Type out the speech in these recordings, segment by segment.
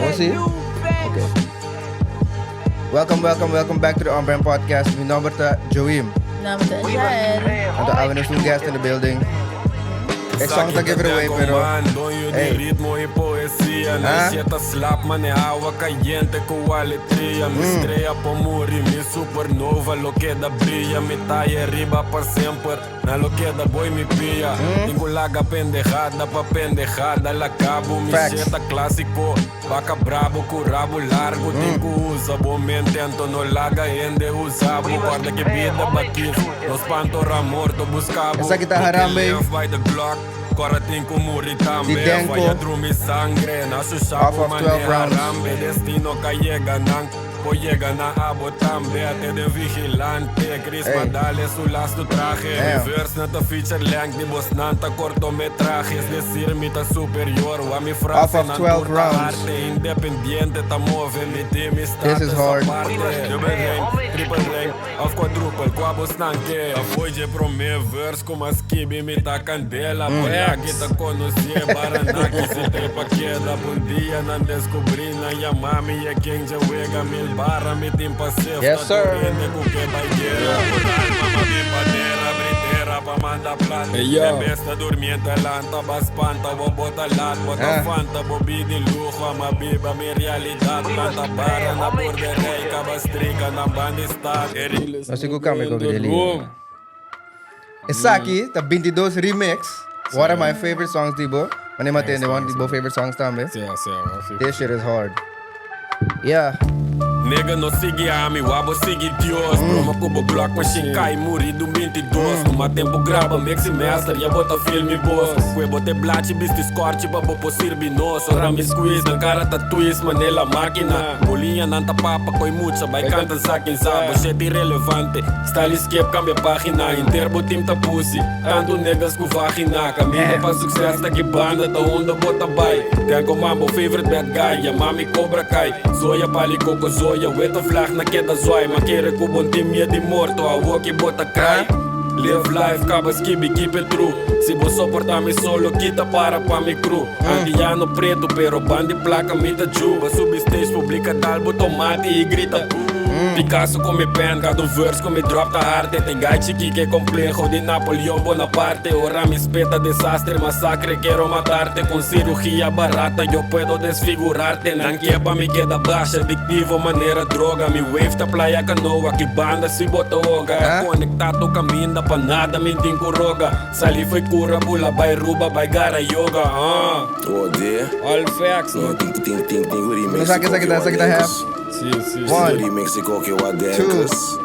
Oh, si? Okay. Welcome, welcome, welcome back to the On Brand Podcast. Mi nomber ta Joim. Naam ta Jael. Anto awe nos un guest in the building. E song ta give it away, pero... Hey. Hey. Ritmo y poesía Ah. No sieta slap, mane agua caliente con aletria Mi estrella po muri, mi supernova Lo queda brilla, mi talla riba pa sempre Na lo queda boy mi pia Tengo laga pendejada pa pendejada La cabo, mi Facts. sieta clásico Vaca brabo com rabo largo Tengo usa, bom mente, anto no laga Ende usa, guarda que vida baquis Nos pantorra morto buscabo Essa aqui tá Harambe. By the Glock Agora tem como Di também Denko. Vai drumi sangre Na Off of 12 rounds. Harambe Destino que llega nan Po llega na abo tambe Até de vigilante Chris Hey. Madale su lasto traje Damn. Reverse na ta feature length Di bos nanta cortometraje Es decir, mi ta superior Wa mi frase Off of nan 12 turta rounds. arte Independiente ta move Mi team This is hard. Aparte Double rank, triple rank Of quadruple, qua bos nanke Afoje prome verse Como as kibi mi ta candela Por que ta conocer Baranaki se trepa queda Bom dia nan descobri Na yamami e quem já wega Mil barra mi timpa safe Yes, sir. Ku ke bai guerra Por alma ma mi panera Britera pa manda plata Hey, yo. E besta dormiente lanta Baspanta bo bota lat Bota Ah. fanta bo bi di lujo Ama biba mi realidad Planta barra na borderrei Cabastrica na bandistad No sé kung kami ko dili. Esaki, ta 22 remix. One of my favorite songs, Dibo. Mane matende, one of Dibo favorite songs tambe. Si, si, si. This shit is hard. Yeah. Nega no sigue a mi, wabo sigue Dios Broma cubo Glock, machine cai, muri do 22 Numa tempo graba, mix e master, ya bota filme boss Kue bote blat, bisti scorte, babo po sirbi nos Ora mi squeeze, na cara ta twist, manela máquina Bolinha nanta papa, coi mucha, vai canta saquem sabo Shit irrelevante, style escape, cambia página Interbo team ta pussy, tanto negas com vagina Caminho pa sucesso, tá que banda, tá onda, bota bai Tengo mambo, favorite bad guy, ya mami cobra kai Zoya pali coco zoya, weto vlag na queda zói Ma quere com bom time de morto, a walk bota cai Live life, caba skibi, keep it true Se vou suportar me solo, quita para pa mi crew Andiano preto, pero bandi placa me ta juba Sub stage, publica dalbo, tomate e grita Picasso come pen, cada verse come drop ta arte Tem guy chiqui que é complexo de Napoleão Bonaparte Ora me espeta, desastre, massacre, quero matarte Com cirurgia barata, eu puedo desfigurarte Não queba, me queda baixa, adictivo, maneira droga Mi wave ta playa canoa, que banda se bota oga Ah? Conectado caminho pa nada, me tem roga Sali foi cura, pula, vai ruba, vai gara yoga ah. Oh, dear. All facts, No, ting, ting, ting, ting, remix. No saque, saque, saque, half. Si, si. One. Remix ko que adencas.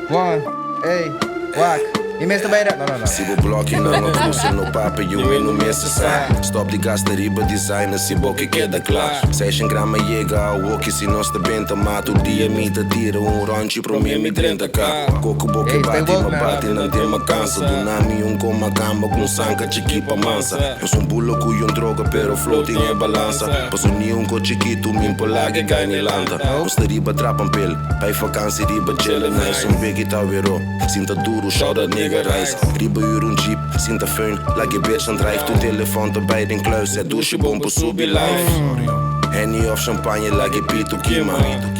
One. Hey. Wak. Mi mester bay No, no, no. Si bo block não no cruza no papo e o no mesa sa. Stop de gasta riba designer si bo que queda claro. Session grama chega ao que se nós tá bem mato dia me tá tira um rancho pro mim me 30k. Coco boca Hey, stay bate woke, ma man. bate não tem uma cansa. Do nami um com uma camba com sanca chiquipa mansa. Eu sou um bulo cuyo um droga pero floating é balança. Passo ni um co chiquito min polage ganha lanta. Os riba trapam pel, pai vakantie riba chillen nice. Um big tawero, sinta duro shout out nigga reis. Riba huur een jeep, sinta fun, like je bitch dan drijft de telefoon te bij den kluis. Het douche bompen subi life. Henny of champagne, like pito kima.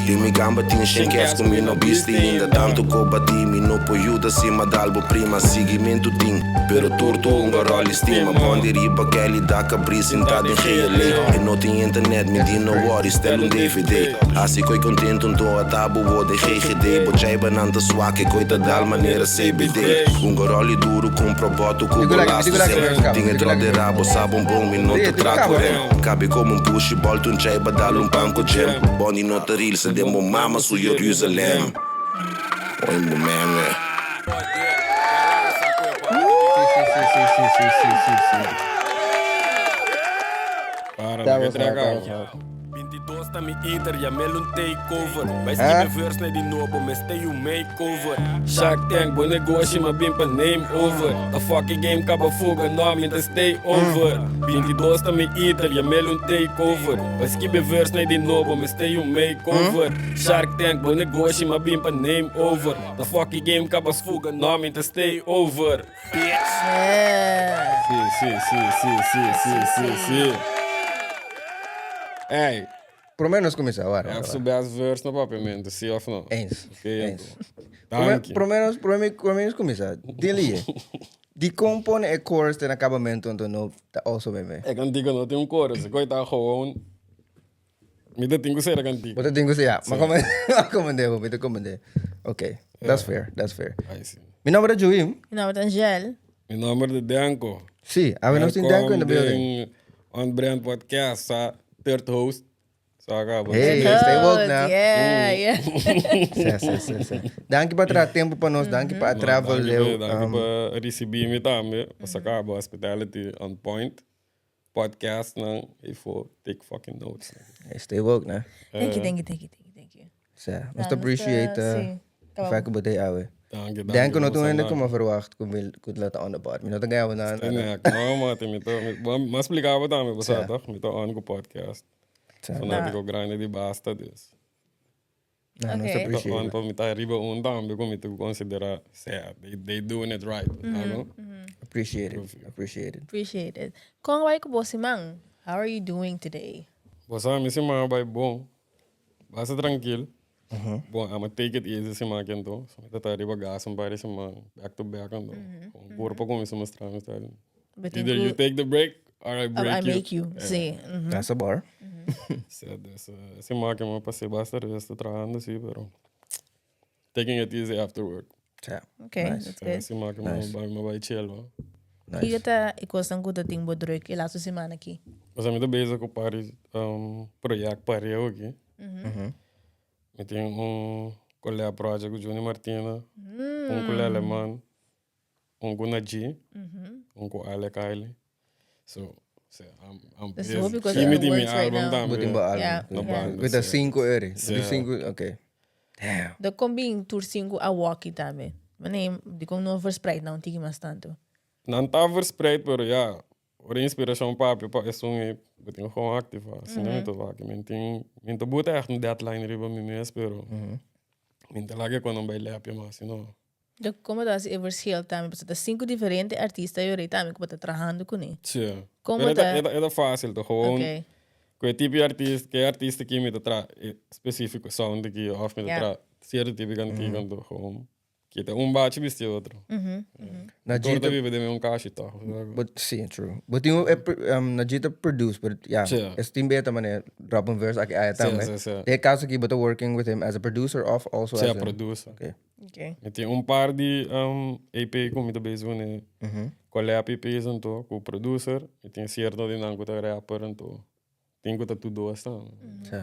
Di mi gamba tin schenkers com mi no bisti inda tanto ko bati mi no po juda cima dalbo prima seguimento tin pero torto un garoli stima bondi riba Kelly da cabri sentado em GLA e no tem internet mi di no worry stel un DVD assim coi contento um to a tabo wo de GGD bo chai bananta swake coita dal maneira CBD un garoli duro compro boto com Digo lá, golaço digo lá que sem eu escapo, tinha digo lá drop que de eu rabo sabon bom mi no Sim, te digo lá, traco mano. rem Cabe como um push bolto un chai badal un panco jam Bondi no taril se demo mama su Jerusalem Oi mo meme Si, si, si, si, si, si, si, si. Para, That no was hard, that was trek hard. 22 ta mi inter, ya mel un takeover. Bij Huh? skibe verse na di nobo, me stay you makeover. Shark Tank, bo negoshi, ma bin pa name over. The fucking game kaba fuga, no, mi ta stay over. 22 ta mi inter, ya mel un takeover. Bij skibe verse na di nobo, me stay you makeover. Shark Tank, bo negoshi, ma bin pa name over. The fucking game kaba fuga, no, mi ta stay over. Bitch. Yeah. Si, si, si, si, si, si, si, si. Hey, Prome nos kuminsá, wara, wara, Heb su wara. best verse na papiamento, si of no? Eens, Oké, eens. anto. Prome, Danki. prome nos, prome, prome nos kuminsá. Dili, di kon pone e chorus den akabamentu anto no ta also meme? E kantika no tin un chorus, e koi ta gewoon. Mi ta tin ku ser e kantika. Bo ta tin ku ser, ja. Ma como, ma komende bo, mi ta komende. Oké, that's fair, that's fair. Ai, si. Mi nomber ta Juim. Mi nomber ta Angel. Mi nomber ta Denko. Si, awe nos tin Denko in the building. Welkom den On Brand Podcast, sa third host. Sa acaba. Hey, stay woke now. Yeah, yeah. Si, si, si, si. Danki pa traha tempo pa nos, danki pa travel Danki leu. pa, danki pa ricibi mi tambe. Pa sa caba hospitality on point. Podcast nan, ifo take fucking notes. Hey, stay woke, né? Thank you, thank you, thank you, thank you, thank you. Si, nos Nou, ta appreciate si. e fact ku bo ta awe. Danki, danki. Denk no tun hende ku ku mi a verwacht ku mi ku laat on the pod. Mi no ta gaya bo nan. Nee, no, mate, mi ta, mi, bo, mi a splika bo tambe, bo sa, toch? Mi ta on ku podcast. Fanatico grandi di Basta, dus. No, nos Okay. appreciate. On pa mi ta riba un tambe ku mi ta considera, sea, they doing it right. Mm Appreciate it. Appreciate it. Appreciate it. Kon bai ku bo siman? How are you doing today? Bo sa, mi siman bai bon. Basta trankil. Bon, I'ma take it easy siman aki anto. So mi ta ta riba gas un par di siman back to back anto. Kon kurpa kuminsa mustra mi sta. Bo tin Either you ku take the break or I or break I you. make you. Si. That's a bar. Si, dus siman aki mi a pas'é basta resto trahando si, pero taking it easy after work. Ja. Okay, Nice. that's good. Siman aki mi bai mi bai chill hoor. Nice. Kiko ta e kosnan ku ta tin bo druk e laatste siman aki? Osea mi ta bezig ku par di project pareu aki. Mi tin un collab project ku Juni Martina, un ku Lele Man, un ku Naji, un ku Ale Kylie. So, osea, I'm, I'm Dus busy. hopi kos I in mi the tin mi works right album now. tambe. Bo tin bo album. Yeah, Na yeah. banda, Ku ta si. sinku eri. Si. Di sinku, okay. Damn. De kon bin tur sinku awoki tambe. Mane, dikon no verspreid nan un tiki mas tantu? Nan ta verspreid, pero ya, ora inspiracion papia pa esun ei, bo tin gewoon activa. Asina mi ta wak. Mi tin, mi ta buta echt un deadline riba mi mes, pero mi ta laga cu nan bai lepia mas, sino. De como ta haci e verschil tambe, pasobra ta sinku diferente artista yorei tambe cu bo ta trahando cune. Sí. Como Pero ta. e ta, e ta facil, ta gewoon Ok. cu e tipo di artista, cu e artista aki mi ta traha e specifico sound aki of mi ta traha cierto tipo di cantica, anto gewoon Kita un bachi bisti otro. Najee Tur ta biba den un kashi toch. But sí, true. But tin Najee ta produce, but ja, Sí. es tin beta mane drop un verse aki aya Sí, tambe. sí, sí. Den e caso aki bo ta working with him as a producer of also Sí, as a producer. Okay. Okay. Mi tin un par di EP ku mi ta bezig kuné. Collab EP's anto ku producer. Mi tin cierto di nan ku ta rapper anto. Tin ku ta tur dos tambe. Sí.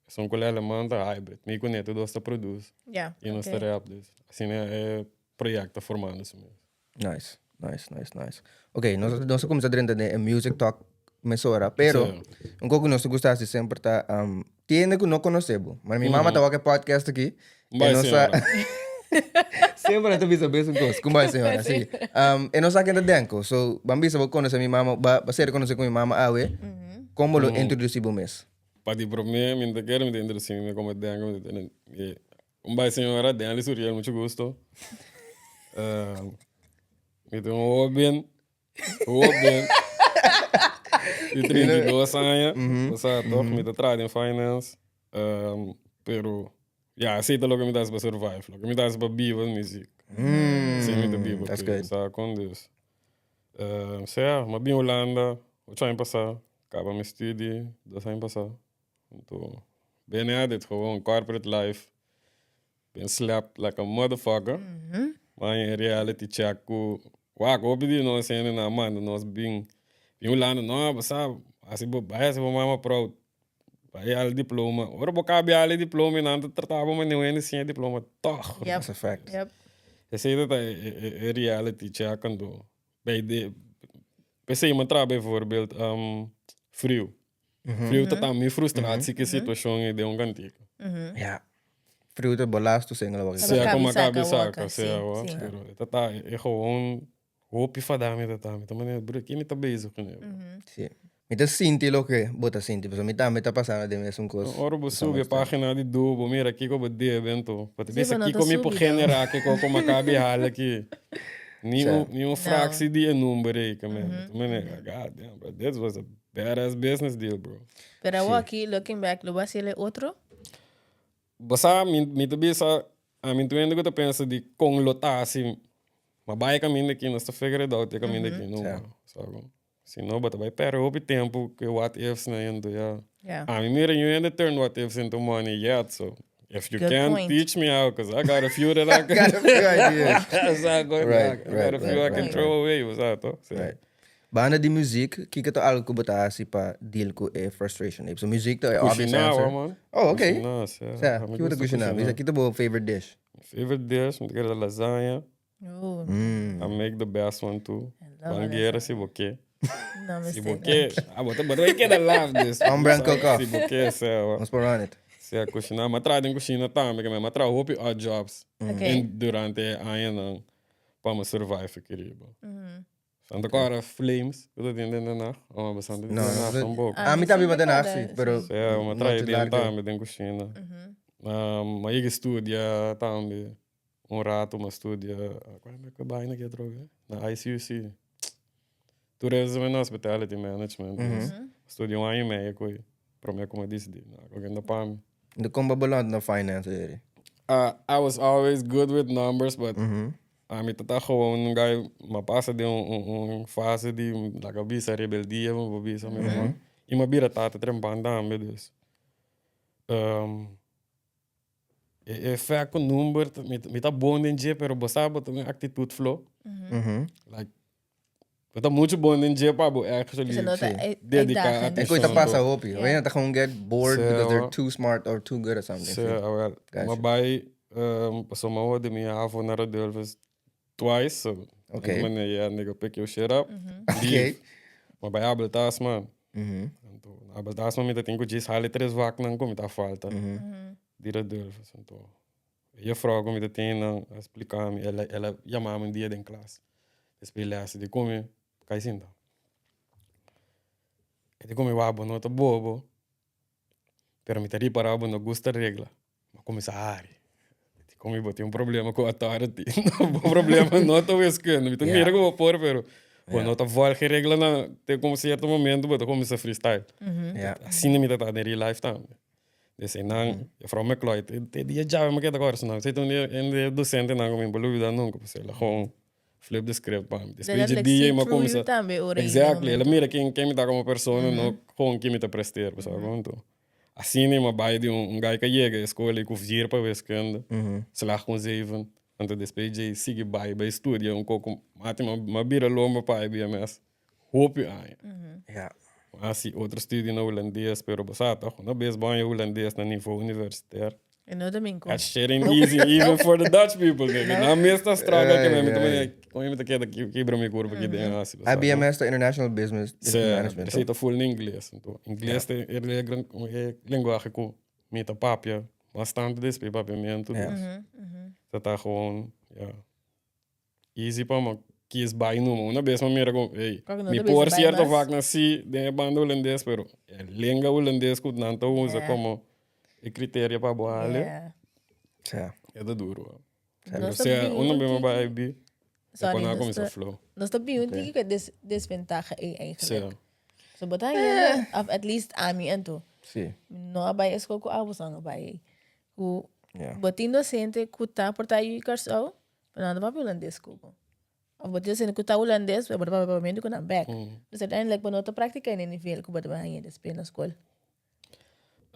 Esun ku Lele Man ta hybrid. Mi ku Neto dos ta produce. Ja, I nos ta oké. rap dus. Asina e project ta formando su mes. Nice, nice, nice, nice. Ok, nos, nos a cuminsa drenta den e music talk mesora, pero Sí. un poco nos ta gusta haci semper ta, tin hende cu no conoce bo. Maar mi mama ta wak e podcast aki. Un bai e nos sa- señora. Semper nan ta bisa bes un cos. Cu bai señora, sí. E no sa ken ta Denko. So, ban bisa bo conoce mi mama, ba ser conoce cu mi mama awe. Como lo introduci bo mes? Pa di prome, mi no ta kere mi ta introduci mi como Denko, mi ta tene mi Un bai señora, Denley Suriel, mucho gusto. Mi ta un hoben, hoben di 32 aña, bo sa toch, mi ta traha den finance, pero ya, esey ta loke mi ta haci pa survive, loke mi ta haci pa biba es music. Esey mi ta biba That's p'e, good. bo sa con dus. Sea, mi a bin Hulanda ocho aña pasa, caba mi studie dos aña pasa. Anto, ben at it gewoon, corporate life. Ben slept like a motherfucker. Ma in reality check ku, wak, hopi di nos hende nan a manda nos bin, bin Hulanda, no, bo sa, hasi bo, bai hasi bo mama proud. Bai hal diploma. Ora bo kabi hal e diploma i nan ta trata bo manera un hende sin e diploma tog. Yep. That's a fact. Yep. Esei ta ta e reality check anto. Bij de, p'esei mi a traha bijvoorbeeld friu. Friu ta ta mi frustratie ku e situashon ei den un kantika. Ja. Friu ta bo lastu single wak. Sea como a kabi saka, sea wak. Pero e ta ta e gewoon hopi fada mi ta ta. Mi ta manera, bro, ke mi ta bezig kuné, bro? Si. Mi ta sinti loke bo ta sinti, pasobra mi tambe ta pasando den mesun kos. Ora bo subi e pagina di Dubo, mira kiko bo debe anto. Bo ta bisa kiko mi por genera kiko como a kabi hala aki. Ni un, ni un fractie di e number ei, ke men. Mi ta manera, God damn, bro, this was a badass business deal, bro. Pero awor aki, looking back, lo bo hasi el e otro? Bo sa, mi, mi ta bisa, ami tur hende ku ta pensa di kon lo ta si ma bai e kaminda aki, nos ta figure it out e kaminda aki, no, sa kon. Si no, bo ta bai perde hopi tempu ku e what ifs nan anto ya. Ami mira niun hende turn what ifs into money yet, so if you Good can point. teach me how, cause I got a few that I can Got a few ideas. Sa kon, Right, I got a right, few I right, can right, throw away, bo sa to? Si. Right. Banda di muziek, kiko ta algo ku bo ta hasi pa deal ku e frustration ei? So muziek ta e obvious Kushiná, answer. hoor, man. Oh, okay. Kushiná, si. Sa, Mi kiko bo ta gusta kushiná? kushiná. Bisa, kiko ta bo favorite dish? Favorite dish, mi ta kere lasagna. Ooh. I make the best one too. I love Banguera si bo ke. No, Si bo ke. Ah, bo ta bo ta keda laf dus. On brand cook off. Si bo ke, sa. Nos por run it. Si a kushiná. Mi a traha den kushina tambe, ke mi a traha hopi odd jobs. Okay. Durante e añanan pa mi survive aki riba. Santa Clara Flames, ku ta tin den Den Haag? Oh, bastante den No, Den Haag no, tampoco. Ah, mi tambe Den Haag, sí, pero Sí, ma no trae te den largo. tambe den kushina. Ma yega studia tambe un rato, ma studia, kual e ku baina ki atrobe? Na ICUC. Tourism and Hospitality Management. Studia un aña y medio ku prome ku mi a disidi, no, ku a kenda pa mi. De kon bo beland na finance, Eri? I was always good with numbers, but Ami ta ta gewoon un guy, m'a pasa den un un fase di laga bisa rebeldia, mi por bisa mi ruman. I m'a bira tata trempan tambe dus. E efect ku number mi ta bon den dje pero bo sa bo ta un actitud flo. Like bo ta muchu bon den dje pa bo actually dedica atencion. E koi ta pasa hopi. Hopi hende ta gewoon get bored because they're too smart or too good at something. Sí, awel. M'a bai pasobra m'a hoor di mi havo na Radulphus twice so Okay. Mane yeah nigga pick your shit up. Okay. Leave. M'a bai Abel Tasman. Anto na Abel Tasman mi ta tin ku djis hali tres vaknan ku mi ta falta di Radulphus. Anto E juffrouw ku mi ta tin nan a splika mi, el a el a yama mi un dia den klas. Despues lès di ku mi, kai sinta. E di ku mi, wak bo no ta bobo, pero mi ta ripará bo no gusta regla. Mi a kuminsá hari. E di ku mi, bo tin un problema ku authority. Bo problema no ta wiskunde. Mi ta mira ku bo por, pero bo no ta volg e reglanan te ku un sierto momento bo ta kuminsá freestyle. Asina mi ta ta den real life tambe. Dese nan, juffrouw McLeod, te dia djawe mi keda kòrda su nòmber. Esei ta un di e dosentenan ku mi no por lubidá nunka, pasobra el a gewoon flip the script pa mi. Despues dje dia mi a kuminsá. Exactly, el a mira ken ken mi ta komo persona, no kon ken mi ta presteer, bo sa kon? Anto, asina mi a bai di un guy ku a yega e skol ei ku vier pa wiskunde, slag ku un zeven. Anto despues dje sigui bai bai studia un koko, mati mi a bira lomba pa IBMS. Hopi aña. Ja. Hasi otro studio na hulandes, pero bo sa toch, no bes baña hulandes na nivo universitair. E no ta min That shit ain't easy even for the Dutch people, nigga. Nan mes ta struggle ke mi ta mane, kon mi ta keda kibra mi kurpa aki den hasi. IBMS ta International Business Management. Sí, ta full na ingles. Anto, ingles ta e e lenguahe ku mi ta papia bastante despues papiamentu. Dus ta ta gewoon, ja. Easy pa mi kies bai numa. Una bes mi mira como, hey, mi por cierto vaknan si den e banda hulandes, pero e lenga hulandes ku nan ta usa como e criterio pa bo hale, e ta duro. Pero sea, una bes mi bai IB, e por nan a cuminsa flow. Nos ta bin un tiki ku e desventaha ei eigenlijk. So bo ta haña, of at least ami anto. No a bai e skol ku abo san a bai ei. Ku bo tin docente ku ta por ta yu Kòrsou, Pero nan ta papia hulandes ku bo. Of bo tin esei ku ta hulandes, pero bo ta papia papiamentu ku nan bek. Dus uiteindelijk bo no ta praktika e nivel ku bo ta haña despues na skol.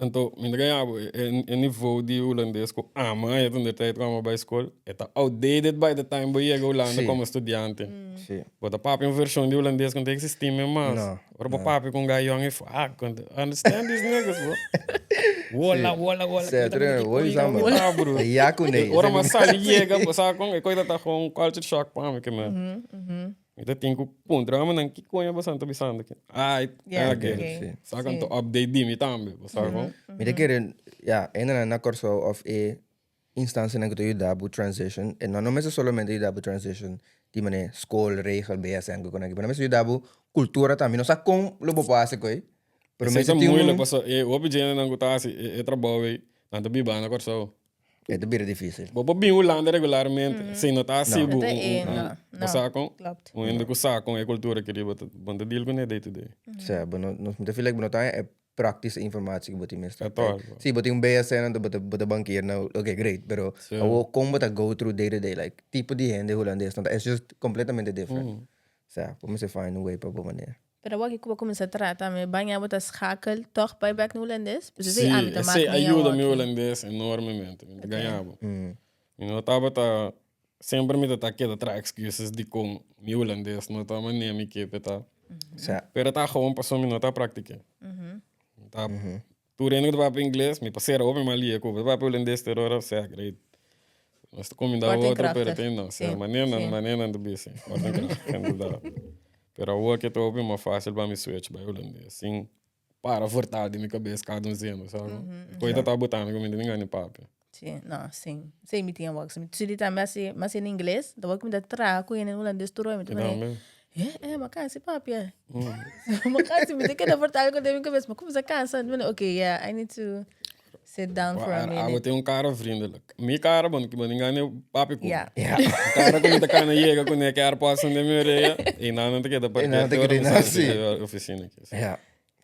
Anto, mi ta gaña bo, e nivo di hulandes ku ami a haña tunda e tijd ku ami a bai skol, e ta outdated by the time bo yega Hulanda komo studiante. Bo ta papia un vershon di hulandes ku no ta eksistí men mas. Ora bo papia ku un guy yòn, e fuck, understand these niggas, bro. Wola, wola, wola. Sê, tu rena, woi samba. Ah, bro. Ya ku nei. Ora mas sali yega, bo sa kon, e koi ta ta gewoon culture shock pa mi, ke men. Mi ta tin ku puntra nan ki koño boso ta bisando aki. Ai, Yeah, I get it. okay. Sí. Sa kan to update di mi tambe, bo sa kon? Mi ta kere, ya, hendenan na Kòrsou òf e instansianan ku ta yuda bo transition, e no no mester solamente yuda bo transition di manera skol, regel, BSN ku konaki, pero nan mester yuda bo kultura tambe. No sa kon lo bo por hasi ku ei, pero Esei mester ta tin moeilijk un. pasobra e hopi djentenan ku ta hasi e trabou ei, nan ta biba na Kòrsou. E ta bira difícil. Bo por bin Hulanda regularmente, si no ta hasi No. bo Ta un, e, un, no, un, no, bo sa kon? klopt. Un hende ku sa kon e kultura aki riba ta bon ta deal kuné day to day. Sea, bo no, no, mi ta feel like bo no ta haña e praktische informatie ku bo tin mester. At all. Si, bo tin un BSN anto bo ta, bo ta bankier nou, oké, great, pero Sí. awor kon bo ta go through day to day, like tipo di hende Hulandes no ta, it's just completamente different. Sea, bo mester find un way pa bo manera. Pero awor ku bo kuminsá trata mi baña bo ta schakel tòg bai bèk na hulandes? Pues Sí, esei ami ta mak esei mi ayuda mi awor. hulandes enormemente. Mi ta gaña bo. Mi no tabata, semper mi ta ta keda traha excuses dikon mi hulandes no ta manera mi ke pe ta. Sa. Pero ta gewoon pasobra mi no ta praktiké. Mi ta, tur hende ku ta papia ingles, mi pasera hopi mal dia ku bo ta papia hulandes tur ora, sea great. Nos ta kuminda Kort en otro, pero krachtig. tin no. Sea Sí, manera nan, sí. manera nan ta bisa. Kort en krachtig, inderdaad. Pero awor ke ta hopi mas fácil pa mi switch bai hulandes sin para vertaal den mi kabes kada un zin, sa no? Koe ta ta botando ku mi tin gana di papia. Sí, no, sí. Sí, mi tin awor. Si di tambe hasi mas en ingles, ta awor ku mi ta traha ku hende hulandes tur ora, mi ta Mi pone, tambe. eh, eh, mi a kansa di papia. Mi a kansa, mi ta keda vertaal ku den mi kabes, mi a kuminsá kansa. Mi a okay, yeah, I need to sit down for a Abo minute. tin un kara vriendelijk. Mi kara, bon, bo tin gana di papia ku mi. Yeah. Ja. Kara ku mi ta kana yega ku ne kèr pasa den mi orea, i nan nan ta keda E nan parkeer ta te ora keda mi nan, sali sí. di e ofisina aki. Sí. Ja.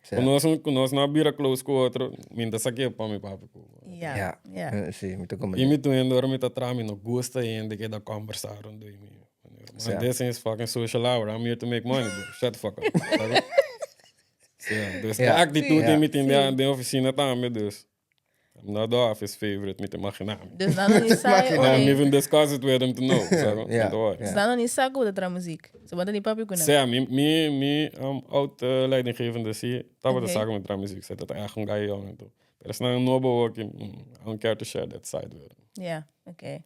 Sí. Ku nos, ku nos no a bira close ku otro, mi ta saké pa mi papia ku bo. Yeah. Ja. Yeah. Eh, Sí, mi ta I comprende. mi tur hende ora mi ta traha, mi no gusta hende keda kòmbersá rondó di mi. Man, Sí. this is fucking social hour, I'm here to make money, bro. Shut the fuck up. Sabe? Sí, dus Ja. e actitud Sí. mi tin Sí. den oficina tambe, dus I'm not the office favorite, mi ta imagina mi. Dus nan no ni sa e I ora. don't even discuss it with them to know, sabe? Ja, Mi ta worry. Dus nan no ni sa ku bo ta traha muziek. So bo ta ni papia ku nan. Sea, mi, mi, mi um, oud eh, leidinggevende si tabata Oké. sa ku mi traha muziek, sa ta echt un guy jong en toe. Pero esnan nobo ook, I don't care to share that side with them. Ja, oké.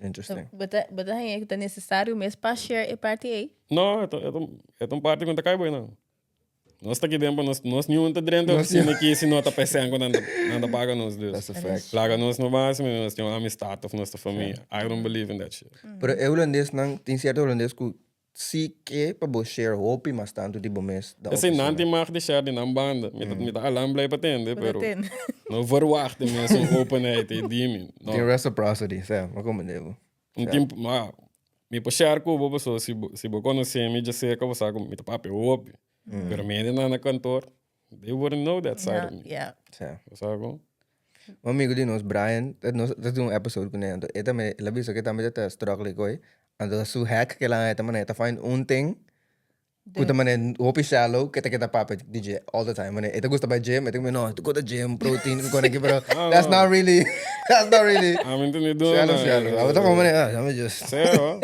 Interesting. Bo ta, bo ta haña ku ta nesesario mes pa share e parti ei? No, e ta, e ta, e ta un parti ku no ta kai bo nan. Nos ta aki den pa nos, nos niun ta drenta ofisina aki si no ta p'esei ku nan ta, nan ta paga nos dus. That's a fact. Laga nos no base, mi nos tin un amistad of nos ta famia. I don't believe in that shit. Pero e hulandesnan, tin sierto hulandes ku Si ke pa bo share hopi mas tantu di bo mes dan Esei nan oficina. tin mag di share di nan banda. Mi ta mi ta alan blij pa tende, Bo ta pero tende. no verwacht di mes un openheid ei di mi. No. Tin reciprocity, sa, ma como debo. Un tin, ma mi por share ku bo pasobra si bo si bo konosé mi dja serka bo sa ku mi ta papia hopi. Pero mi hende nan na kantor, they wouldn't know that side of me. Ja. Sa. Bo sa kon? Un amigo di nos, Brian, nos ta tin un episode kuné, anto e tambe, el a bisa ku e tambe ta struggle ku e, anto su hack ku el a haña ta manera e ta find un thing ku ta manera hopi shallow ku e ta keda papia di dje all the time, manera e ta gusta bai gym, e ta no, e ta go gym, protein, ku kos aki, pero that's not really, that's not really Ami ta ni duna. shallow shallow, abo ta como manera, ah, dame just. Seo.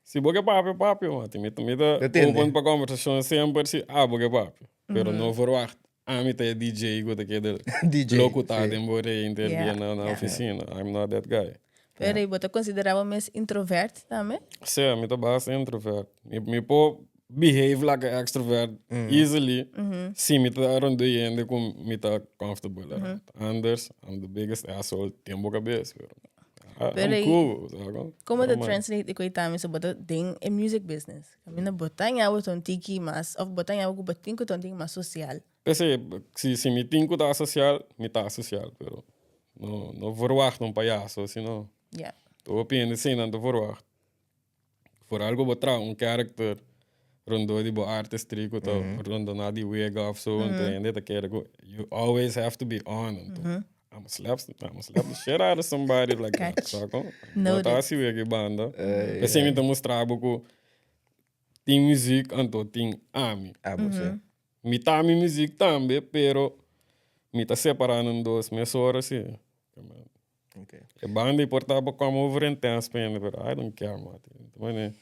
Si bo ke papia, papia, mati. Mi ta open pa kombersashon semper si abo ke papia, pero no verwacht Ami ta e DJ ku ta keda DJ, lokutá sí. den bo rei henter Yeah, dia na na yeah. ofisina. I'm not that guy. Pero i bo ta konsiderá bo mes introvert tambe? Sí, mi ta basta introvert. Mi mi por behave like a extrovert easily si mi ta rondó hende ku mi ta comfortable around. Anders, I'm the biggest asshole den bo kabes, pero I- Pero I'm i- cool, sa kon? Komo ta Normal. translate e koitami so bo ta den e music business? Kaminda bo ta ña bo ta un tiki mas of bo ta ña bo ku bo tin ku ta un tiki mas sosial. P'esei, si si mi tin ku ta sosial, mi ta sosial, pero no no verwacht un payaso si no. Ja. Tur hopi hende si nan ta verwacht. Vooral ku bo traha un character rondó di bo artistry ku ta rondoná di wega of so, anto hende ta kere ku you always have to be on. Anto I'ma slap, I'ma slap the shit out of somebody like that. Catch. Sa kon? Noted. No ta hasi wega e banda. P'esei mi ta mustra bo ku tin muziek anto tin ami. Abo, sí. Mi ta mi muziek tambe, pero mi ta separa nan dos mesora si. Okay. E banda ei por ta bo come over intense pa hende, pero I don't care mati. Mane,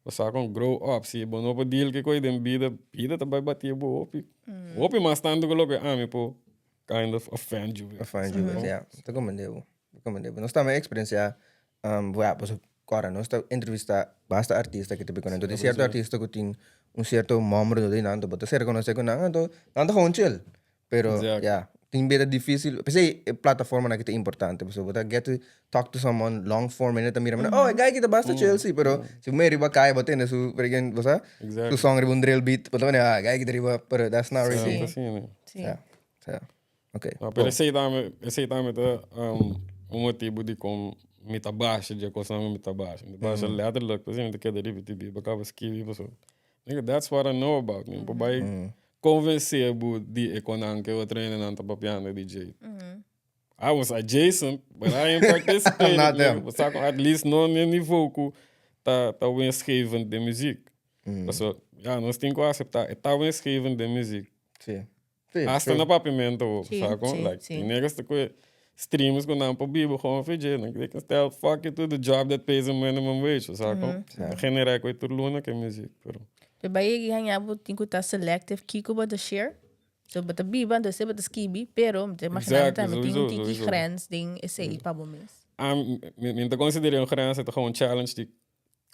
bo sa kon grow up, si bo no por deal ku e den bida, bida ta bai bati bo hopi. Hopi mas tantu ku loke ami por kind of offend you with. Offend you with, ja. Ta comprende bo. Ta comprende bo. Nos tambe a experiencia, um, bo, ja, pasobra. Kòrda nos ta entrevistá basta artista ku ta bini ku nan. Enton tin sierto artista ku tin un sierto nomber dor di nan, bo ta ser konosé ku nan, anto nan ta gewoon chill. Pero ya, tin bira difícil. P'esei e plataformanan aki ta importante, pasobra bo ta get to talk to someone long form, hende ta mira manera, oh e guy aki ta basta chill si, pero si bo mira riba kaya bo tende su freaking, bo sa, su song riba un drill beat, bo ta manera, ah e guy aki ta riba, pero that's not really. Si. Si. Ok. No, pero esei tambe, esei tambe ta um, un motibu di kon mi ta basha dje kosnan ku mi ta basha. Mi ta basha letterlijk, pasobra mi ta keda ripití Biblia kaba skibi pasobra. Nigga, that's what I know about me. Bo bai konvensé bo di e konan ku e otro hendenan ta papiando di dje. I was adjacent, but I ain't participated. Not them. nigga. Bo sa kon at least no n'e nivo ku ta ta winstgevend den muziek. Pasobra, ya, nos tin ku aseptá, e ta winstgevend den muziek. Sí. Sí, Hasta true. na papiamento ook, Sí, sa kon? sí, Like, sí. die niggas ta koe streams ku nan por biba gewoon for dje. Nan they can tell fuck you to the job that pays a minimum wage, sa kon? Ja. Generá koe tur luna ke muziek, pero. Pero bai yegi haña bo tin ku ta selective kiko bo ta share. So bo ta biba, entonces bo ta skibi, pero mi ta imaginá mi Exactly, tambe tin sowieso, un tiki sowieso. grens den esei pa bo mes. Ah, mi, mi ta konsider'é un grens, e ta gewoon un challenge di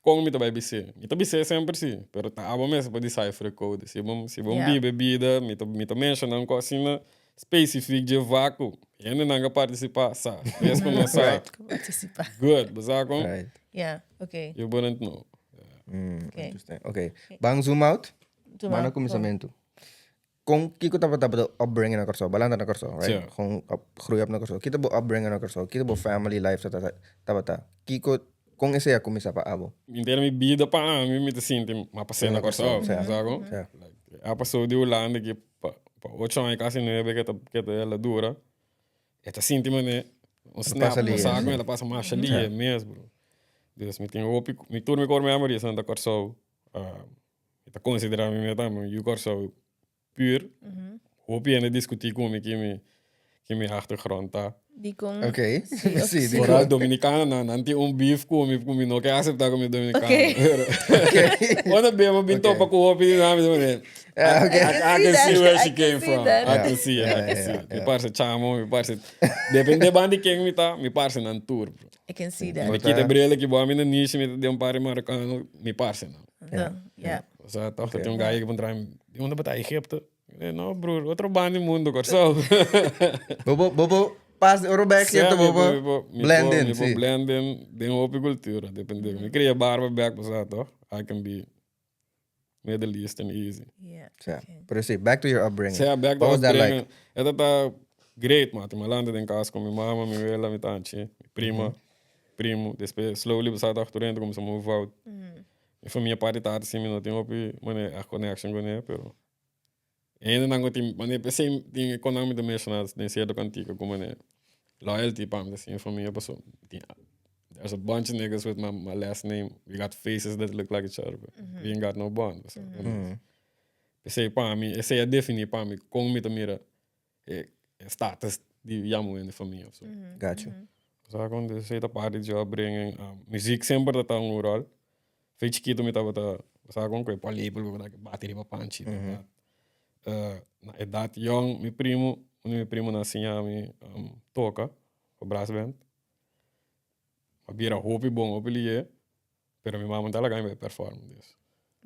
Kon mi ta bai bis'é? Mi ta bis'é semper si, pero ta abo mes pa decipher e code. Si bo si bo biba e bida, mi ta mi ta menshoná un kos asina specifiek dje vaku. Hendenan ka partisipá sa. Mes ku no sa. Partisipá. Good, bo sa kon? Right. Yeah, okay. You wouldn't know. Okay. Interesting. Okay. Ban zoom out. Zoom Ban na out. kuminsamentu. Kon kiko tabata bo upbringing na Kòrsou? Bo a lanta na Kòrsou, right? Sí. Gewoon op, groei op na Kòrsou. Kiko ta bo upbringing na Kòrsou? Kiko bo family life tabata tabata? Kiko, kon esei a kuminsá pa abo? Henter mi bida pa ami mi ta sinti m'a pas'é na Kòrsou, Sí. sa kon? Sí. Like, a pasó di Hulanda aki pa pa ocho aña kasi nuebe ke ta ke ta el a dura, e ta sinti manera un snap, pasa bo lihe, sa kon sí. el a pasa masha lihe mes, bro. Dus mi tin hopi, mi tur mi kor memories nan ta Kòrsou. Mi ta konsiderá mi mes tambe un yu Kòrsou pur. Hopi hende diskutí ku mi ki mi ki mi achtergrond ta. Dikon? Ok. Sí, dikon? Foral dominikanonan, nan tin un beef ku mi ku mi no ke aseptá ku mi dominikano. Ok. Ora bia mi bin topa ku hopi di nan, mi ta manera, I can see where she came from. I can see it, I can see it. Mi parse chamo, mi parse, depende ban di ken mi ta, mi parse nan tur, bro. I can see that. Mi kita bril aki bo, mi na nishi, mi ta den un par di marokano, mi parse nan. Ja. Ja. Osea, toch ta tin un guy ku puntra mi, di unda bo ta? Egipto? Mi di, no broer, otro banda di mundo, Kòrsou. Bo bo bo bo pas ora bo bek Sí, Egipto mi bo bo, mi bo bo, mi blend bo, in, mi bo sí. blend in den hopi kultura, depende. Mi kria barba bek, osea, toch? I can be Middle Eastern easy. Yeah. Sí. Pero sí, back to your upbringing. Sí, back to What was that upbringing. like? E tabata great, mate. Mi a lanta den cas cu mi mama, mi wela, mi tanchi, mi prima, primo. Despues, slowly, bo sa toch tur hende cuminsa move out. Mi famia parti tata si mi no tin hopi manera echt connection cu ne, pero e hendenan cu tin, manera p'esei tin e conan mi ta menciona den cierto cantica cu manera loyalty pa mi ta sin famia pasobra tin There's a bunch of niggas with my, my last name. We got faces that look like each other, but we ain't got no bond. So, Esei pa mi, esei a defini pa mi kon mi ta mira e, e status di yamu in de familia of so. Got you. Sa kon esei ta parti di upbringing. Um, muziek semper ta ta un rol. Fe chikito mi tabata, sa kon ku e pollepel ku ta bati riba panchi. Uh, na edat yong, mi primo, un di mi primonan a siña mi um, toka, pa brass band. A bira hopi bon, hopi lié, pero mi mama no ta laga mi bai perform, dus.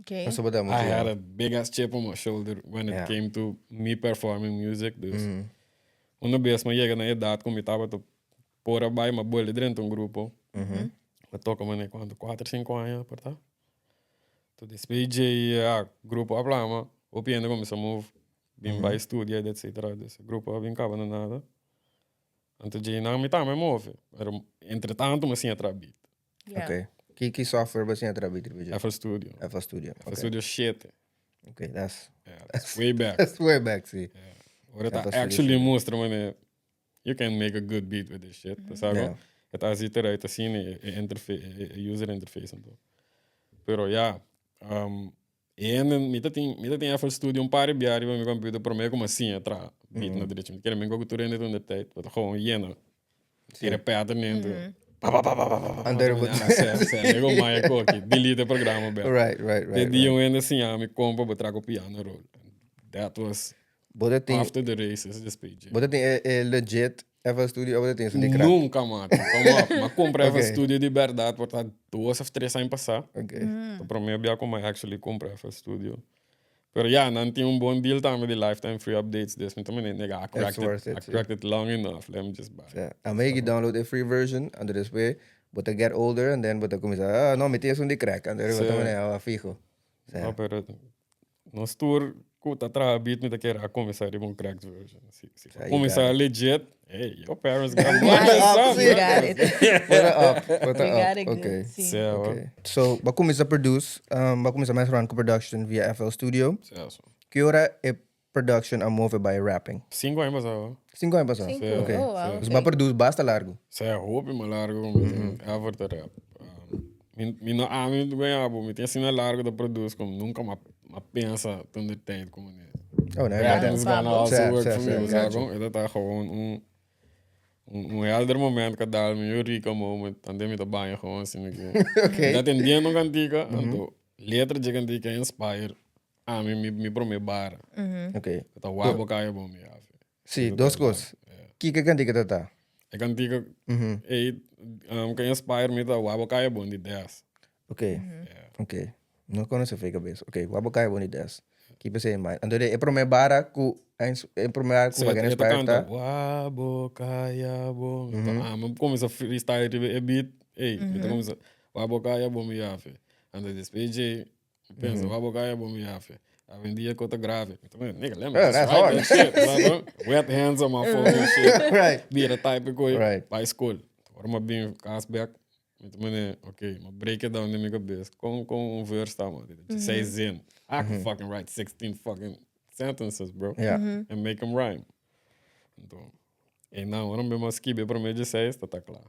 Okay. Pasobra bo ta I muchu had yong. a big ass chip on my shoulder when it Yeah. came to me performing music, dus una bes mi a yega na edat ku mi tabata por a bai, mi a bolbe drenta un grupo, mi a toka manera kuantu, kuater, sinku aña por ta. Enton despues dje ya grupo a plama, hopi hende kuminsá move, bin bai studia, etcetera, dus e grupo a bin kaba na nada. Anto dje nan mi tambe move, pero entre tanto mi a siña traha beat. Yeah. Ok. Ki ki software bo a siña traha beat riba dje? FL Studio. FL Studio. FL Studio shete. Ok, that's Yeah, that's way back. that's way back, si. Yeah. Ora ta FL Studio actually shete. mustra mane you can make a good beat with this shit. Mm -hmm. Yeah. Het a ziet eruit asina e, e, interfa e, e user interface en todo. Pero ja, um, En mi ta tin mi ta tin FL Studio un par di bia riba mi computer prome ku mi a siña traha beat na derecho. Mi kere men ku tur hende ta un tijd, bo ta gewoon yena. Tira pattern en tu pa pa pa pa pa pa pa. Anto bo Ah, sè, sè, lego maya koki, delete e programa bek. Right, right, Te right. dia right. un hende siña mi kon pa bo traha ku piano roll. That was Bo ta tin after the races, despues dje. bo ta tin e, e legit. FL Studio of bo ta tin esun di crack? Nunca mati, kom op. M'a cumpra FL Studio di berdad por ta dos of tres aña pasa. Ta prome bia cu m'a actually cumpra FL Studio. Pero ya, nan tin un bon deal tambe di lifetime free updates, dus mi ta mende nega, I cracked it, I cracked it long enough, let me just buy it. Yeah. A mi download e free version, anto despues bo ta get older and then bo ta cuminsa, ah no, mi tin esun di crack, anto bo ta mende, ah fiho. No, pero Nos tur ku ta traha beat mi ta kere a kuminsá riba un cracked version. Si, si Ahí kuminsá got it. legit, hey, your parents got We money, got it. son. We got it. Put it up, put We it got up. it good. Okay. Sí. Sí, hoor. Okay. So, ba kuminsá produce, ba kuminsá mess around ku production via FL Studio. Sí, so. Ki ora e production a move bai rapping? Sinku aña pasá, hoor. Sinku aña pasá? Sinku. Okay. Oh, wow. Dus ba produce basta largu. Sí, hopi mas largu ku mi tin ever ta rap. Mi, mi no ami gueña bo, mi tin asina largu ta produce ku nunka m'a m'a pensa toen de tijd ku mi. Oh, nee, Rapping is gonna also work Sí, for sí, me, sí, sa gotcha. kon? E ta ta gewoon un un un helder moment ku a dal mi, eureka moment, ante mi ta baña gewoon asina ku. Okay. Mi ta atendiendo un kantika, anto letra dje kantika a inspire ami mi mi prome bara. Okay. Ku ta wak bo kaya bon mi hafi. Sí, dos kos. Kiko e kantika ta ta? E kantika ei ku a inspire mi ta wak bo kaya bon di Des. Okay. Okay. No konosé fe kabes. Okay, wak bo kaya bon di Des. Keep esei in mind. Anto e prome bara ku e prome bara ku a E ta inspire kanta ta? wak bo kaya bon. Anto ami a kuminsá freestyle riba e beat. Ei, mi ta kuminsá wak bo kaya bon mi hafi. Anto despues dje Pensa, wa bo kaya bo mi hafi. Awendia ko ta grave. Mi ta mira, nigga, let me Oh, just that's write hard. that shit. Sa bo? Wet hands on my phone and shit. Right. Bira type e koi, Right. bai skol. Ora mi a bin kas bek, mi ta mira, ok, mi a break it down den mi kabes. Kon, kon un verse ta, man? Seis zin. I can fucking write 16 fucking sentences, bro. Ja. And make them rhyme. Anto, einan, ora mi bin a skibi e prome dieseis, ta ta kla.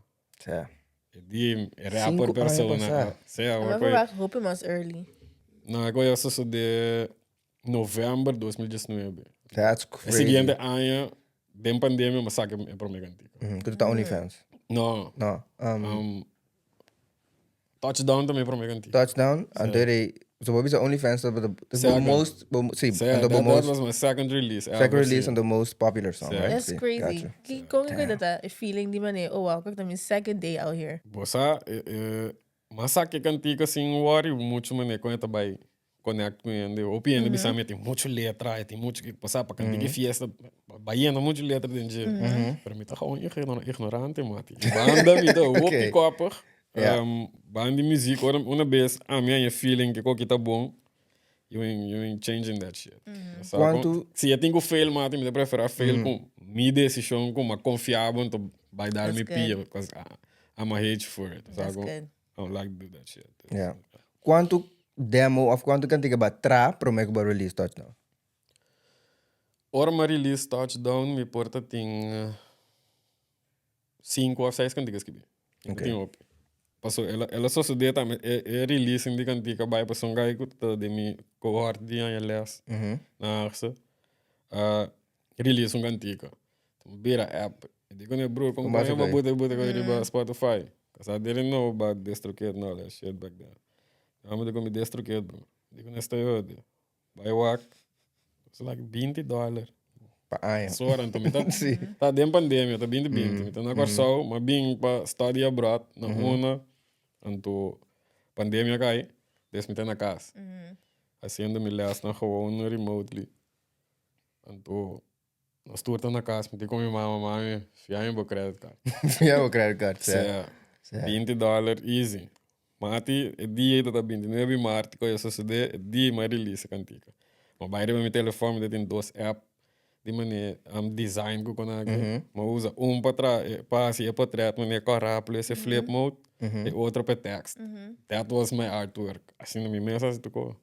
Sea. E di e rapper Sinku aña persona. pasá. Sea, Ama maar verwacht hopi mas early. No, e koe a sosode november 2019. That's E crazy. siguiente aña, den pandemia, mi a saka e prome kantika. Ku ta OnlyFans? No. No. Touchdown ta mi prome kantika. Touchdown, anto e So bo bisa OnlyFans ta bo Second. most, bo, si, Sea, anto bo that, most that was my second release ever, second release si. and the most popular song, Sí. right? That's Si, crazy. gotcha. Ki kon ku ta e feeling di manera, oh wow, kak ta mi second day out here. Bo sa, e, e, m'a sa ke kantika sin worry mucho manera kon e ta bai connect ku hende. Hopi hende bisa mi e tin mucho letra, e tin mucho ki, bo sa, pa kantika e fiesta bai yena mucho letra den dje. Pero mi ta gewoon ignorante, mati. Banda mi ta hopi koppig. Banda di muziek, ora una bes ami haña feeling ke koki ta bon, you ain't, you ain't changing that shit. Sa Cuantu- Si e tin ku fail mati, mi ta prefera fail ku mi desishon ku mi a konfia bo, anto bai dar That's mi good. pia, because I'm a hate for it. Sa That's ku good. I don't like to do that shit. Yeah. Cuantu demo of cuantu kantika ba tra prome ku ba release Touchdown? Ora mi a release Touchdown, mi por ta tin Sinku of seis kantika skibi. Ok. Tin hopi. Paso el a el a sosode tambe e e releasing di kantika bai pasobra un guy ku ta den mi cohort di aña les na Haagse a release un kantika. Bira app. Mi di kuné broer kon Kon basa koño bo bai? buta e buta koño riba Spotify. Cause I didn't know about DistroKid and all that shit back then. Mi di ku mi DistroKid bro. Mi di kuné sta yodi. Bai wak, it's like 20 dollar. Pa aña. Sora, anto mi ta, Sí. ta den pandemia, ta 20 20. Mi ta na Kòrsou, m'a bin pa study abroad na una, anto pandemia kai, des mi ta na kas. Haciendo mi lesnan gewoon remotely. Anto nos tur ta na kas, mi tin ku mi mama, mami, fia mi bo credit card. Fia bo credit card, sí. Sea, Sí. 20 dollar easy. Mati, e dia ei ta ta 29 di maart ku a sosodé, e dia ei mi a release e kantika. Mi a bai riba mi telefòn, mi ta tin dos app di manera design ku kon aki. Mi a usa un pa traha e pa hasi e portret manera kòrá plus e flip mode, e otro pa e tekst. That was my artwork. Asina mi mes a hasi tur kos.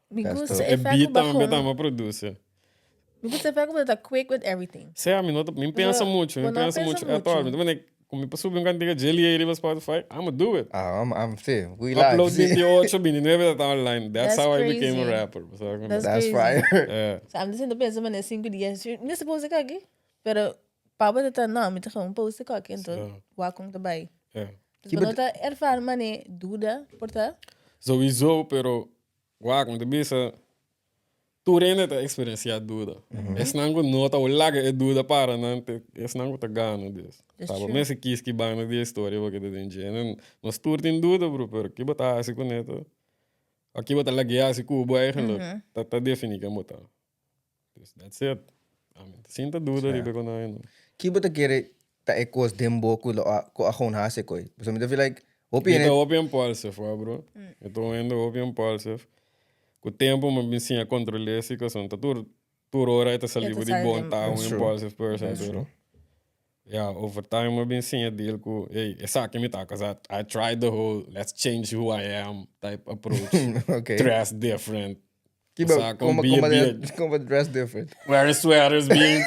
Mi That's gusta dope. e E fek beat ku tambe bajon. tambe a produce. Mi gusta e fek ku bo ta quick with everything. Sea, mi no ta, mi pensa mucho, mi bo no pensa pensa mucho at all. mucho. Mi ta manda, ku mi pa subi un kantika dje liei riba Spotify, I'ma do it. Ah, I'm, I'm, si, we live. Upload Si. 28, 29 ta ta online. That's That's how I became a crazy. rapper. Bo sa kon? That's That's crazy. fire. Yeah. So, ami ta sinta pensa manera sinku dia, si mi mester post esaki, pero pa bo ta ta, no, mi ta gewoon post esaki, anto Sí. wak kon ta bai. Yeah. Dus Ki bo no bet- ta ervaar manera duda por ta? Sowieso, pero Wak, mi ta bisa, Tur hende ta experiencia duda. Esnan cu no ta laga e duda para nan, esnan cu ta gana dus. Taba mester kies ki banda di e historia bo keda den dje. Nos tur tin duda bro, pero ki bo ta haci cune ta, of ki bo ta lag'e haci cu bo eigenlijk, ta ta defini ken bo ta. Dus that's it. Ami ta sinta duda riba e konai no. Ki bo ta kere ta e kos den bo ku lo a ku a gewoon hasi e koi? Pasobra mi ta feel like hopi Mi ta hopi impulsive wou bro. Mi ta un hende hopi impulsive. Ku tempu mi a bin siña kontrol'é si koson. Ta tur tur ora e ta sali bo di bon ta un impulsive person pero ya over time mi a bin siña deal ku ey esaki mi ta cause I tried the whole let's change who I am type approach. Dress different. Kiba, como, como, como dress different. Wearing sweaters, being,